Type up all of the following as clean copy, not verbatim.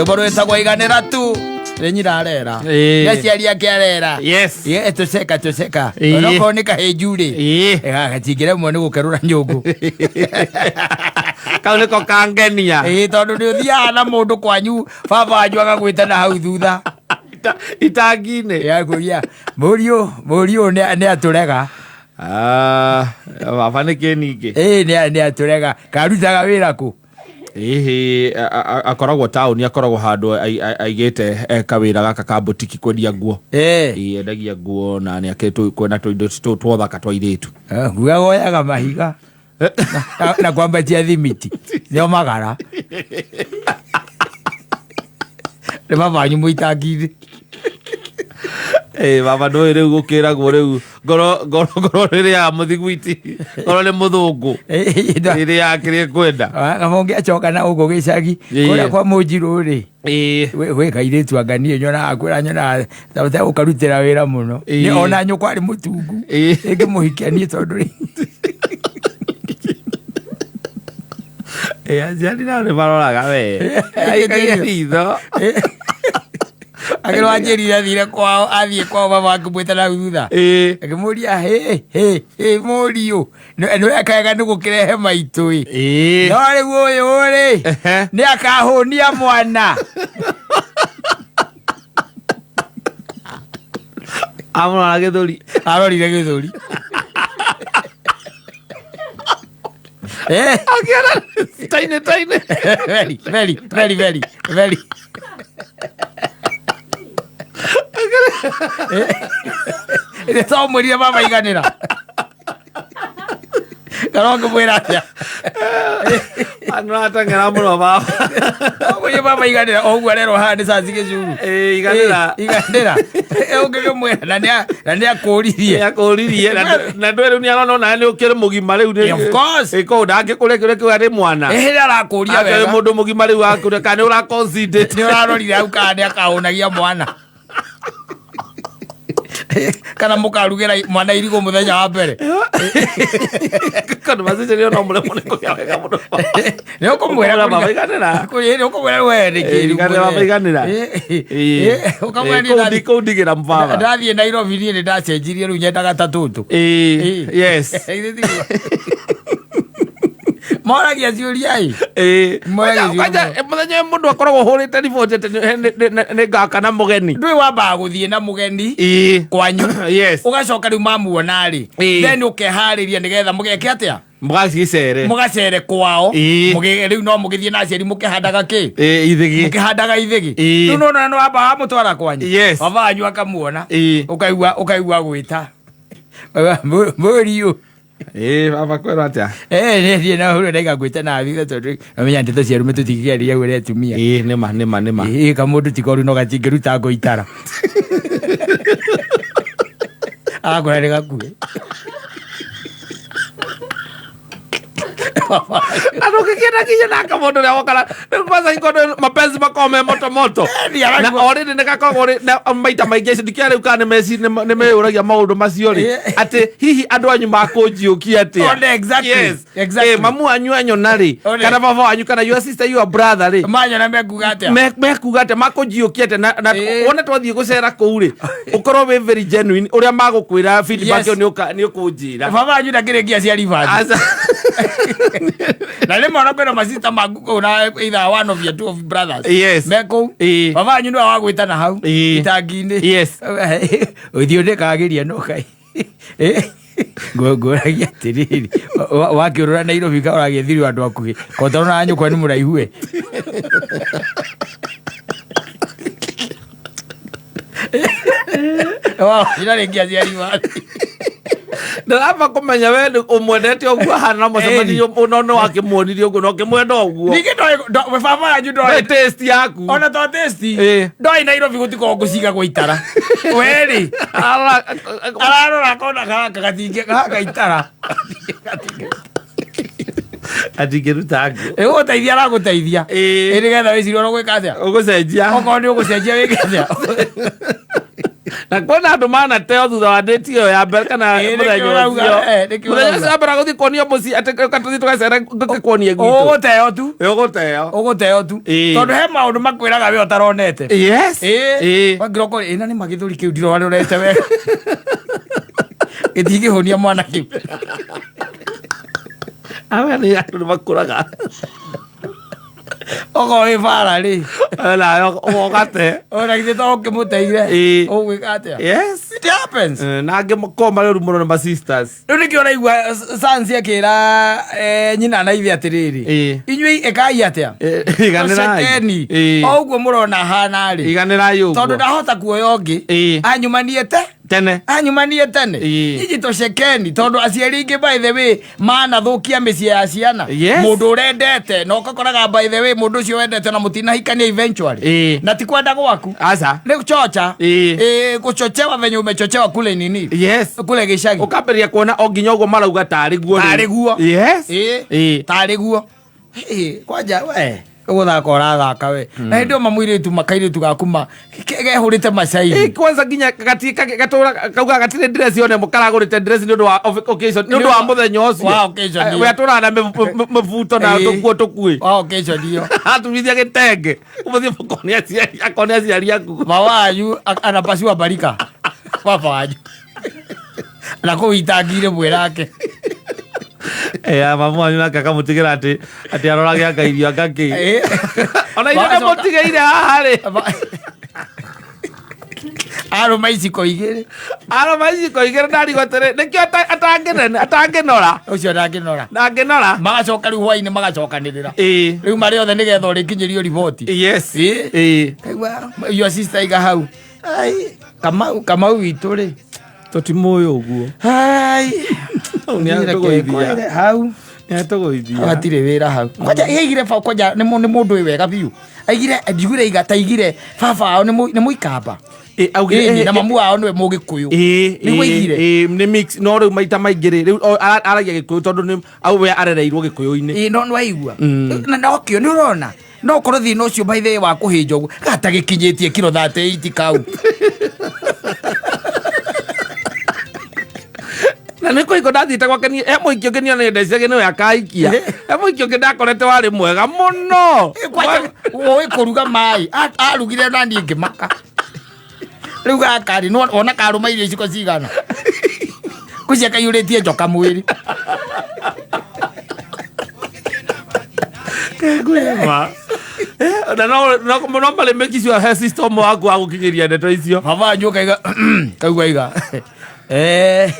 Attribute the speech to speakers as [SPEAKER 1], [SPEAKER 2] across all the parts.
[SPEAKER 1] Rwĩmbo rwĩtagwo iganĩra tu nĩ nyina arera.
[SPEAKER 2] Ĩĩ.
[SPEAKER 1] Nĩ aciari ake arera.
[SPEAKER 2] Yes.
[SPEAKER 1] Ye, tũceka tũceka.
[SPEAKER 2] Ĩĩ.
[SPEAKER 1] Onokorwo nĩ kahĩnju rĩ.
[SPEAKER 2] Ĩĩ.
[SPEAKER 1] Gatingĩremwo nĩ gũkerũra nyũngũ.
[SPEAKER 2] Kau nĩko kangenia.
[SPEAKER 1] Ĩĩ, tondũ nĩ ũthiaga na mũndũ kwanyu baba wanyu agagwĩta na hau thutha.
[SPEAKER 2] Itangi-inĩ.
[SPEAKER 1] Yakũria mũriũ mũriũ nĩ atũrega.
[SPEAKER 2] Ah, baba nĩ kĩ ningĩ?
[SPEAKER 1] Ĩĩ, nĩ atũrega. Karutaga wĩra kũ?
[SPEAKER 2] Ĩhĩ, akoragwo taũni, akoragwo handũ aigĩte kawĩra gaka ka butiki kwendia nguo. Ĩĩ, endagia nguo na nĩ akĩrĩ kwĩna tũindo twothaka twa airĩtu.
[SPEAKER 1] Nguo woyaga mahiga na kwambatia thimiti nĩo magara nĩ mabanyu mũitangi-inĩ.
[SPEAKER 2] Ĩĩ, baba ndũĩ rĩu gũkĩragwo rĩu ngoro ngoro ngoro rĩrĩaga mũthiguiti ngoro nĩ mũthũngũ rĩrĩaga kĩrĩa ĩkwenda.
[SPEAKER 1] Kaba ũngĩacoka na gũkũ gĩcagi kũrĩa kwa mũnjirũ rĩ, gwĩ kairĩtu anga niĩ nyonaga kwĩra nyonaga ta ũkarutĩra wĩra mũno. Nĩ ona nyũkwa arĩ mũtungu ĩngĩmũhikia niĩ tondũ rĩ.
[SPEAKER 2] Ĩĩ, aciari nao nĩ maroraga we aikagia ritho.
[SPEAKER 1] Akĩrwo anjĩrire athire kwao, athiĩ kwao baba akĩmwĩta na thutha. Akĩmũria hĩ hĩ hĩ mũriũ nĩ kaega nĩ gũkĩrehe maitũ ĩ. No rĩu ũyũ rĩ nĩ akahũnia mwana.
[SPEAKER 2] Amũrora gĩthũri.
[SPEAKER 1] Arorire gĩthũri.
[SPEAKER 2] Akĩona taine taine.
[SPEAKER 1] Very very very very very. Nĩ twamwĩrire baba iganĩra. Kana ũngĩmwĩra atĩa?
[SPEAKER 2] Andũ ateng'era mũno baba.
[SPEAKER 1] Ũguo baba iganĩra o ũguo arerwo haha nĩ caci gĩcuru.
[SPEAKER 2] Ĩĩ, iganĩra.
[SPEAKER 1] Ĩĩ, iganĩra. Ũngĩkĩmwĩra na nĩ akũririe.
[SPEAKER 2] Nĩ akũririe na ndũĩ rĩu nĩ arona onawe nĩ ũkĩrĩ mũgima rĩu nĩ.
[SPEAKER 1] Of course.
[SPEAKER 2] Ĩ koguo ndangĩkũria kĩũria kĩu arĩ mwana.
[SPEAKER 1] Ĩhĩ nĩ arakũria
[SPEAKER 2] Akĩrĩ
[SPEAKER 1] wega.
[SPEAKER 2] mũndũ mũgima rĩu akũria kana nĩ ũra consider.
[SPEAKER 1] Nĩ ũrarorire hau kana nĩ akahũnagia mwana. Kana mũkarugĩra mwana irigũ mũthenya wa mbere.
[SPEAKER 2] Conversation ĩyo no mũremwo nĩ kũgĩa wega mũno.
[SPEAKER 1] Nĩ ũkũmwĩra
[SPEAKER 2] Baba iganĩra.
[SPEAKER 1] Nĩ ũkũmwĩra we nĩ kĩru.
[SPEAKER 2] Iganĩra baba iganĩra.
[SPEAKER 1] Ũkamwĩra niĩ ndathi-
[SPEAKER 2] Kũu ndigĩra baba.
[SPEAKER 1] ndathiĩ Nairobi niĩ nĩ ndacenjirie rĩu nyendaga ta tũtũ.
[SPEAKER 2] Ĩĩ, yes.
[SPEAKER 1] Moragia ciũria ĩ.
[SPEAKER 2] Ĩĩ.
[SPEAKER 1] Moragia ciũria.
[SPEAKER 2] Kwanja mũthenya ũyũ mũndũ akoragwo hũrĩte riboti atĩ nĩ ngaka na mũgeni.
[SPEAKER 1] Ndũĩ wambaga gũthiĩ na mũgeni
[SPEAKER 2] Ĩĩ.
[SPEAKER 1] kwanyu.
[SPEAKER 2] Yes.
[SPEAKER 1] Ũgacoka rĩu mamuona rĩ.
[SPEAKER 2] Ĩĩ.
[SPEAKER 1] Then ũkeharĩria nĩgetha mũgeke atĩa?
[SPEAKER 2] Mũgacicere.
[SPEAKER 1] Mũgacere kwao.
[SPEAKER 2] Ĩĩ.
[SPEAKER 1] Rĩu no mũgĩthiĩ na aciari mũkĩhandaga kĩ?
[SPEAKER 2] Ĩĩ, ithigi.
[SPEAKER 1] Mũkĩhandaga ithigi.
[SPEAKER 2] Ĩĩ.
[SPEAKER 1] Rĩu nona nĩ wamba wamũtwara kwanyu.
[SPEAKER 2] Yes.
[SPEAKER 1] Baba wanyu akamuona.
[SPEAKER 2] Ĩĩ.
[SPEAKER 1] Ũkaigua ũkaigua gwĩta. Mũriũ.
[SPEAKER 2] Ĩĩ, baba kwĩrwo atĩa?
[SPEAKER 1] Eh, nĩ thiĩ na hũrũ ndaiga ngwĩte na thutha tondũ namenya ndeto cia arũme tũtingĩaria ũrĩa atumia.
[SPEAKER 2] Ĩĩ, nĩma nĩma nĩma.
[SPEAKER 1] Ĩĩ, kamũndũ ti koru no gatingĩruta ngũ itara. Agakwĩra nĩ gakuhĩ.
[SPEAKER 2] Andũ kĩkĩenda kinya nake mũndũ ũrĩa wokara rĩu kwanza hingo ndũ- mapenzi makoragwo me moto moto
[SPEAKER 1] Ĩni, araigua-
[SPEAKER 2] na o rĩrĩ nĩ gakoragwo rĩ na maita maingĩ ici ndikĩra rĩu kana nĩ meyũragia maũndũ macio rĩ atĩ hihi andũ anyu makũnjiũkia atĩa?
[SPEAKER 1] One, exactly,
[SPEAKER 2] Yes.
[SPEAKER 1] exactly.
[SPEAKER 2] Eh, mamu wanyu anyona rĩ
[SPEAKER 1] One.
[SPEAKER 2] kana baba wanyu kana your sister your brother rĩ
[SPEAKER 1] Manyona mekuga atĩa?
[SPEAKER 2] Mekuga atĩa, makũnjiũkia atĩa na
[SPEAKER 1] Ĩĩ.
[SPEAKER 2] wone twathiĩ gũcera kũu rĩ ũkorwo wĩ very genuine ũrĩa magũkwĩra feedback
[SPEAKER 1] Yes.
[SPEAKER 2] ĩyo nĩ ũkũnjĩra.
[SPEAKER 1] Baba wanyu ndakĩrĩkia aciari bathi.
[SPEAKER 2] Aca.
[SPEAKER 1] Na rĩmwe ona kwĩna masista maku kũu na either one of your two of brothers.
[SPEAKER 2] Yes.
[SPEAKER 1] Me kũu.
[SPEAKER 2] Ĩĩ.
[SPEAKER 1] Baba wanyu nĩwe wagwĩta na hau.
[SPEAKER 2] Ĩĩ.
[SPEAKER 1] Itangi-inĩ.
[SPEAKER 2] Yes.
[SPEAKER 1] Ũthiũ ndĩkagĩria no kai. Ngũragia atĩrĩrĩ, wakĩũrũra Nairobi ka ũragĩthirio andũ akuhĩ kotorona nyũkwa nĩ mũraihu we. Ira rĩngĩ aciari bathi.
[SPEAKER 2] Ndaramba kũmenya we nĩ ũmwendete ũguo ahana mũcemanio no nĩ wakĩmuonirie ũguo na ũkĩmwenda ũguo.
[SPEAKER 1] Ningĩ baba wanyu
[SPEAKER 2] Nĩ
[SPEAKER 1] ndoĩ
[SPEAKER 2] taste yaku.
[SPEAKER 1] ona to taste
[SPEAKER 2] Ĩĩ.
[SPEAKER 1] ndoĩ Nairobi gũtikoragwo gũcigagwo itara werĩ ararora akona gaka gatingĩ gaka itara.
[SPEAKER 2] Atingĩruta ngũ.
[SPEAKER 1] Ĩgũgũteithia aragũteithia.
[SPEAKER 2] Ĩĩ.
[SPEAKER 1] Ĩ nĩgetha wĩcirie ũrĩa ũgwĩka atĩa.
[SPEAKER 2] Ũgũcenjia.
[SPEAKER 1] Okorwo nĩ ũgũcenjia wĩke atĩa.
[SPEAKER 2] Na kwĩna andũ manateo thutha wa date ĩyo ya mbere kana
[SPEAKER 1] Ĩĩ, nĩkĩo
[SPEAKER 2] mũthenya
[SPEAKER 1] ũrauga,
[SPEAKER 2] ũcio.
[SPEAKER 1] eh, nĩkĩo
[SPEAKER 2] Mũthenya
[SPEAKER 1] ũrauga.
[SPEAKER 2] ũcio wa mbere gũthiĩ kuonio mũciĩ atĩ ũka tũthiĩ tũgacere ngũkĩkuonie gwitũ.
[SPEAKER 1] Ũgũteo tu.
[SPEAKER 2] Ũgũteo.
[SPEAKER 1] Ũgũteo tu.
[SPEAKER 2] Ĩĩ.
[SPEAKER 1] Tondũ he maũndũ makwĩraga we ũtaronete.
[SPEAKER 2] Yes.
[SPEAKER 1] Ĩĩ.
[SPEAKER 2] Ĩĩ.
[SPEAKER 1] Wangĩrwo kũrĩ ĩna nĩ magĩthũri kĩu ndirorete wega. Gĩtingĩhũnia mwana kĩu.
[SPEAKER 2] Aya nĩ andũ nĩ makũraga.
[SPEAKER 1] Okorwo wĩ bara rĩ.
[SPEAKER 2] Nawe ũgate.
[SPEAKER 1] Ona githĩ to ũkĩmũteire.
[SPEAKER 2] Ĩĩ.
[SPEAKER 1] Ũgwĩka atĩa?
[SPEAKER 2] Yes.
[SPEAKER 1] It happens.
[SPEAKER 2] Eh, na angĩ makoragwo marĩ ũru mũno nĩ ma sisters.
[SPEAKER 1] Rĩu nĩkĩo ũraigua Sans akĩra eh, nyina na ithe atĩrĩrĩ.
[SPEAKER 2] Ĩĩ.
[SPEAKER 1] Inyuĩ ĩkai atĩa?
[SPEAKER 2] Eh, iganĩrai.
[SPEAKER 1] Cekeni.
[SPEAKER 2] Ĩĩ.
[SPEAKER 1] O ũguo mũrona hana rĩ.
[SPEAKER 2] Iganĩrai ũguo.
[SPEAKER 1] Tondũ ndahota kuoya ũngĩ.
[SPEAKER 2] Ĩĩ.
[SPEAKER 1] Anyumanie te.
[SPEAKER 2] Tene.
[SPEAKER 1] Anyumanie tene.
[SPEAKER 2] Ĩĩ.
[SPEAKER 1] Nyinyi tũcekeni tondũ aciari aingĩ by the way manathũkia mĩciĩ ya ciana.
[SPEAKER 2] Yes.
[SPEAKER 1] Mũndũ ũrendete na ũgakoraga by the way mũndũ ũcio wendete na mũtinahikania eventually.
[SPEAKER 2] Ĩĩ.
[SPEAKER 1] Na ti kwenda gwaku.
[SPEAKER 2] Aca.
[SPEAKER 1] Nĩ gũchocha.
[SPEAKER 2] Ĩĩ.
[SPEAKER 1] Ĩĩ, gũchochewa venye umechochewa kule nini.
[SPEAKER 2] Yes.
[SPEAKER 1] Kule gĩcagi.
[SPEAKER 2] Ũkambĩrĩria kuona o nginya ũguo marauga tarĩ guo rĩu.
[SPEAKER 1] Tarĩ guo.
[SPEAKER 2] Yes.
[SPEAKER 1] Ĩĩ.
[SPEAKER 2] Ĩĩ.
[SPEAKER 1] Tarĩ guo. Ĩĩ, kwanja we ũgũthaka ũrathaka we na hĩndĩ ĩyo mamũirĩtu makairĩtu gaku ma kehũrĩte
[SPEAKER 2] Ĩĩ,
[SPEAKER 1] macairi
[SPEAKER 2] kwanza nginya gatũra kauga gatirĩ dress yone karagũrĩte dress nĩ ũndũ wa occasion nĩ ũndũ wa mũthenya ũcio.
[SPEAKER 1] Wa occasion
[SPEAKER 2] Eh,
[SPEAKER 1] ĩyo.
[SPEAKER 2] we atũraga na mĩbuto na
[SPEAKER 1] Ĩĩ.
[SPEAKER 2] tũkuo tũkuĩ.
[SPEAKER 1] wa occasion ĩyo
[SPEAKER 2] Atumithia gĩtenge. Ũmũthiĩ mũkone aciari akone aciari aku.
[SPEAKER 1] baba wanyu anapasiwa barika baba wanyu na kũu itangire mwĩrake.
[SPEAKER 2] Eh, mamu wanyu nake akamũtigĩra atĩ atĩ arorage anga irio anga kĩ.
[SPEAKER 1] Ĩĩ.
[SPEAKER 2] Ona ithuĩ
[SPEAKER 1] Magacoka-
[SPEAKER 2] ndĩmũtigĩire haha rĩ.
[SPEAKER 1] Arũma iciko igĩrĩ.
[SPEAKER 2] Aroma iciko igĩrĩ ndarigwo atĩrĩ nĩkĩo atangĩnene atangĩnora.
[SPEAKER 1] Ũcio ndangĩnora.
[SPEAKER 2] Ndangĩnora.
[SPEAKER 1] Magacoka rĩu hwainĩ magacokanĩrĩra.
[SPEAKER 2] Ĩĩ.
[SPEAKER 1] Rĩu marĩ othe nĩgetha ũrĩkinyĩrio riboti.
[SPEAKER 2] Yes.
[SPEAKER 1] Ĩĩ.
[SPEAKER 2] Ĩĩ.
[SPEAKER 1] Kaigua your sister iga hau. Ai, Kamau Kamau witũ rĩ.
[SPEAKER 2] Tũtimũĩ ũguo.
[SPEAKER 1] Ai.
[SPEAKER 2] Hau nĩ atũgũithia.
[SPEAKER 1] Hau.
[SPEAKER 2] Nĩ atũgũithia.
[SPEAKER 1] Hatirĩ wĩra hau. Kwanja aigire ba kwanja nĩ mũndũ wĩ wega biũ. Aigire njiguire iga ta aigire baba wao nĩ mũikamba.
[SPEAKER 2] Ĩ, augire
[SPEAKER 1] Ĩni, na mamu wao nĩwe mũgĩkũyũ.
[SPEAKER 2] Ĩĩ,
[SPEAKER 1] Nĩguo
[SPEAKER 2] ĩĩ,
[SPEAKER 1] aigire.
[SPEAKER 2] ĩĩ, nĩ mix no rĩu maita maingĩ rĩ rĩu aragia gĩkũyũ tondũ nĩ au we arereirwo gĩkũyũ-inĩ.
[SPEAKER 1] Ĩĩ, no nĩwaigua. Na nokĩo nĩ ũrona. No ũkorwo thĩna ũcio by the way wa kũhĩnja ũguo gatagĩkinyĩtie kiro 38 kau.
[SPEAKER 2] Na nĩ kũhiko ndathiĩte gwake niĩ he mũhiki ũngĩ niĩ ona ndeciagia nĩwe akaikia. He mũhiki ũngĩ ndakorete warĩ mwega mũno.
[SPEAKER 1] Kwanja ũĩ kũruga maĩ arugire na niĩ ngĩmaka. Rĩu gaka rĩ wona karũma irio iciko cigana. Kũcia kaiyũrĩtie njoka mwĩrĩ.
[SPEAKER 2] Ngwĩma. Eh, na no no no marĩ make sure he system waku wa gũkinyĩria ndeto icio.
[SPEAKER 1] Baba wanyu kaiga kaigua iga. Eh,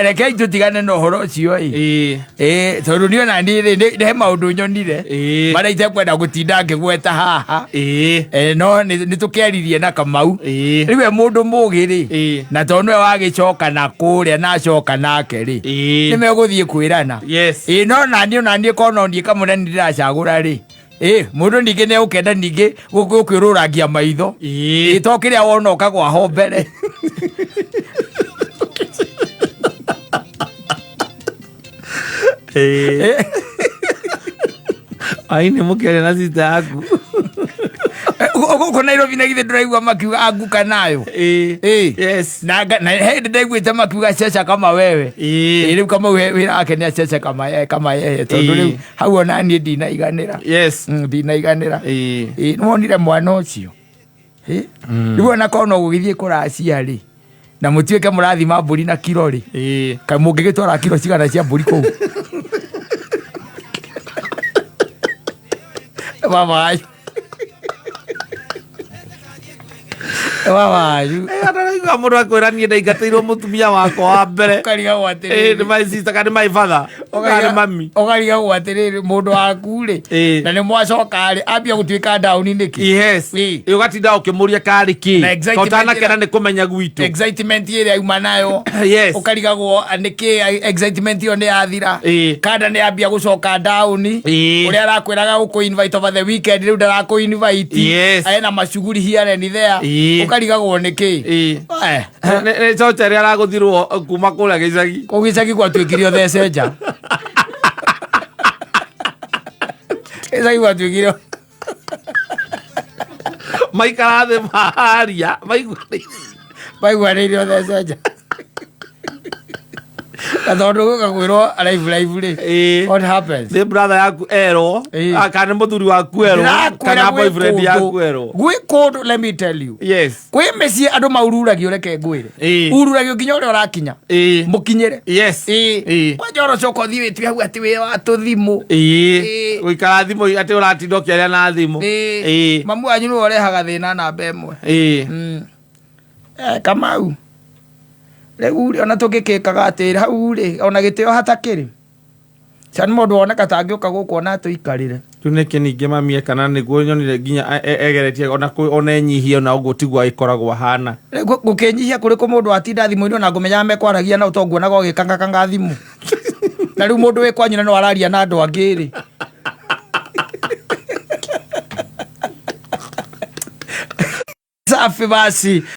[SPEAKER 1] rekei tũtigane na ũhoro ũcio ĩ.
[SPEAKER 2] Ĩĩ.
[SPEAKER 1] Ĩĩ, tondũ niĩ ona niĩ rĩ nĩ he maũndũ nyonire
[SPEAKER 2] Ĩĩ.
[SPEAKER 1] marĩa itekwenda gũtinda ngĩgweta haha.
[SPEAKER 2] Ĩĩ.
[SPEAKER 1] Eh, no nĩ tũkĩaririe na Kamau.
[SPEAKER 2] Ĩĩ.
[SPEAKER 1] Rĩu we mũndũ mũgĩ rĩ
[SPEAKER 2] Ĩĩ.
[SPEAKER 1] na tondũ nĩwe wagĩcoka na kũrĩa na acoka nake rĩ
[SPEAKER 2] Ĩĩ.
[SPEAKER 1] nĩ megũthiĩ kwĩrana.
[SPEAKER 2] Yes.
[SPEAKER 1] Ĩĩ, no naniĩ onaniĩ korwo no niĩ kamũnene ndĩracagũra rĩ ĩ mũndũ ningĩ nĩ egũkenda ningĩ gũkwĩrũrangia maitho.
[SPEAKER 2] Ĩĩ.
[SPEAKER 1] Ĩ to kĩrĩa wona ũkagwa ho mbere.
[SPEAKER 2] Ĩĩ. Ai nĩ mũkĩaria na sister yaku.
[SPEAKER 1] Gũkũ Nairobi na githĩ ndũraigua makiuga anguka nayo.
[SPEAKER 2] Ĩĩ.
[SPEAKER 1] Ĩĩ.
[SPEAKER 2] Yes.
[SPEAKER 1] Na he hĩndĩ ndaiguĩte makiuga ceca kama wewe.
[SPEAKER 2] Ĩĩ.
[SPEAKER 1] Ĩ rĩu Kamau wĩra wake nĩ acece kama yeye kama yeye tondũ
[SPEAKER 2] Ĩĩ.
[SPEAKER 1] rĩu hau ona niĩ ndinaiganĩra.
[SPEAKER 2] Yes.
[SPEAKER 1] Ndinaiganĩra.
[SPEAKER 2] Ĩĩ.
[SPEAKER 1] Ĩ nĩwonire mwana ũcio. Ĩ rĩu ona korwo no gũgĩthiĩ kũracia rĩ na mũtuĩke mũrathima mbũri na kiro rĩ
[SPEAKER 2] Ĩĩ.
[SPEAKER 1] kaĩ mũngĩgĩtwara kiro cigana cia mbũri kũu. Baba wanyu. Baba wanyu.
[SPEAKER 2] Eh, andũ mũndũ akwĩra niĩ ndaingatĩirwo mũtumia wakwa wa mbere.
[SPEAKER 1] Ũkarigagwo
[SPEAKER 2] Ĩĩ,
[SPEAKER 1] atĩrĩrĩ.
[SPEAKER 2] nĩ my sister kana nĩ my father kana nĩ mami.
[SPEAKER 1] Ũkarigagwo atĩrĩrĩ mũndũ waku rĩ
[SPEAKER 2] Ĩĩ.
[SPEAKER 1] na nĩ mwacoka rĩ ambia gũtuĩka ndaũni nĩkĩ.
[SPEAKER 2] Yes.
[SPEAKER 1] Ĩĩ.
[SPEAKER 2] Ĩ, ũgatinda ũkĩmũria karĩ kĩ.
[SPEAKER 1] Na excitement
[SPEAKER 2] Ũtanakena nĩ kũmenya gwitũ.
[SPEAKER 1] Excitement ĩrĩa auma nayo.
[SPEAKER 2] Yes.
[SPEAKER 1] Ũkarigagwo nĩkĩ excitement ĩyo nĩ yathira.
[SPEAKER 2] Ĩĩ.
[SPEAKER 1] Kanda nĩ ambia gũcoka ndaũni.
[SPEAKER 2] Ĩĩ.
[SPEAKER 1] Ũrĩa arakwĩraga gũkũ invite over the weekend rĩu ndarakũ invite.
[SPEAKER 2] Yes.
[SPEAKER 1] Ena macuguri here and there.
[SPEAKER 2] Ĩĩ.
[SPEAKER 1] Ũkarigagwo nĩkĩ.
[SPEAKER 2] Ĩĩ.
[SPEAKER 1] Eh.
[SPEAKER 2] Nĩ coca ĩrĩa aragũthirwo kuma kũrĩa gĩcagi.
[SPEAKER 1] Kũu gĩcagi gwatuĩkire ũthece nja. Gĩcagi gwatuĩkire
[SPEAKER 2] Maikara thĩ maharia maiguanĩire.
[SPEAKER 1] Maiguanĩire ũthece nja. Na tondũ gũka kwĩrwo live live rĩ. What happens?
[SPEAKER 2] Nĩ brother yaku erwo. Ah, kana nĩ mũthuri waku erwo.
[SPEAKER 1] Ndĩrakwĩra
[SPEAKER 2] Kana
[SPEAKER 1] gwĩ
[SPEAKER 2] boyfriend
[SPEAKER 1] kũndũ-
[SPEAKER 2] yaku erwo.
[SPEAKER 1] Gwĩ kũndũ let me tell you.
[SPEAKER 2] Yes.
[SPEAKER 1] Kwĩ mĩciĩ andũ maururagio reke ngwĩre. Ururagio nginya ũrĩa ũrakinya. Mũkinyĩre.
[SPEAKER 2] Yes.
[SPEAKER 1] Kwanja ũrocoka ũthiĩ wĩtue hau atĩ wĩ wa tũthimũ.
[SPEAKER 2] Gũikara thimũ atĩ ũratinda ũkĩaria na thimũ.
[SPEAKER 1] Mamu wanyu nĩwe ũrehaga thĩna namba ĩmwe. Eh, Kamau rĩu rĩ ona tũngĩkĩkaga atĩ hau rĩ ona gĩtĩo hatakĩrĩ ca nĩ mũndũ woneka ta angĩũka gũkũ ona atũikarĩre.
[SPEAKER 2] Rĩu nĩkĩ ningĩ mami kana nĩguo nyonire nginya egeretie ona ona enyihie ona ũguo tiguo agĩkoragwo ahana.
[SPEAKER 1] Rĩu gũkĩnyihia kũrĩkũ mũndũ atinda thimũ-inĩ ona ngũmenyaga mekwaragia na ũtonguonaga ũgĩkangakanga thimũ na rĩu mũndũ wĩ kwanyu na no araria na andũ angĩ rĩ. Safi basi.